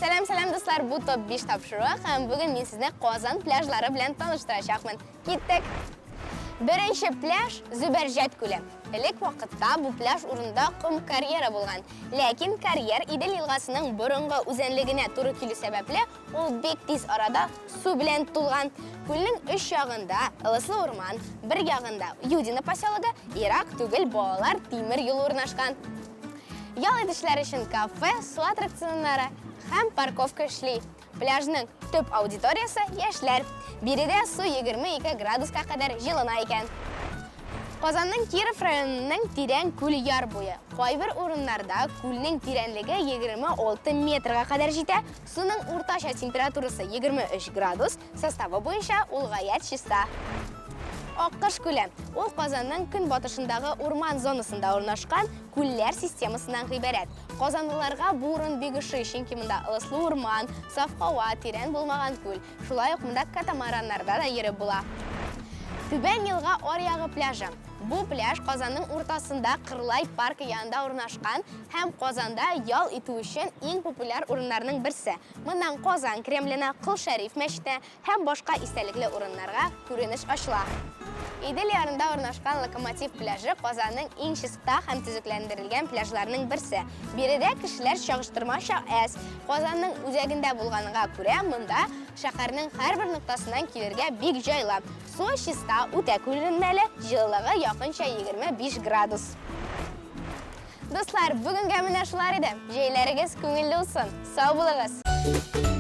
Сәлам, сәлам, дуслар! Бу топ 5 тапшыруы һәм бүген мин сезне Казан пляжлары белән таныштырачакмын. Киттек! Беренче пляж Зөбәрҗәт күле. Элек вакытта бу пляж урынында ком карьеры булган. Ләкин карьер Идел елгасының борынгы үзәнлегенә туры килү сәбәпле, ул бик тиз арада су белән тулган. Күлнең өч ягында ылыслы урман, бер ягында Юдино поселогы, ерак түгел балалар тимер юлы урнашкан. Ял итүчеләр өчен кафе, су аттракционнары һәм парковка эшли. Пляжның төп аудиториясе яшьләр. Биредә су 22 градуска кадәр җылына икән. Казанның Киров районының тирән күл яр буе. Кайбер урыннарда күлнең тирәнлеге 26 метрга кадәр җитә, суның уртача температурасы 23 градус, составы буенча ул гаять чиста. Аккош күле. Ул Казанның көнбатышындагы урман зонасында урнашкан күлләр системасыннан гыйбарәт. Казанлыларга бу урын бик ошый, чөнки монда ылыслы урман, саф һава, тирән булмаган күл. Шулай ук монда катамараннарда да йөреп була. Түбән елга аръягы пляжы. Бу пляж Казанның уртасында Кырлай паркы янында урнашкан һәм Казанда ял итү өчен иң популяр урыннарның берсе. Моннан Казан Кремленә, Кол Шәриф мәчетенә һәм башка истәлекле урыннарга күренеш ачыла. Идел ярында урнашкан Локомотив пляжы Казанның иң чиста һәм төзекләндерелгән пляжларының берсе. Биредә кешеләр чагыштырмача әз. Казанның үзәгендә булганга күрә, монда шәһәрнең һәрбер ноктасыннан килергә бик җайлы. Суы чиста, үтә күренмәле, җылылыгы якынча 25 градус. Дуслар, бүгенгә менә шулар иде. Җәйләрегез күңелле узсын. Сау булыгыз!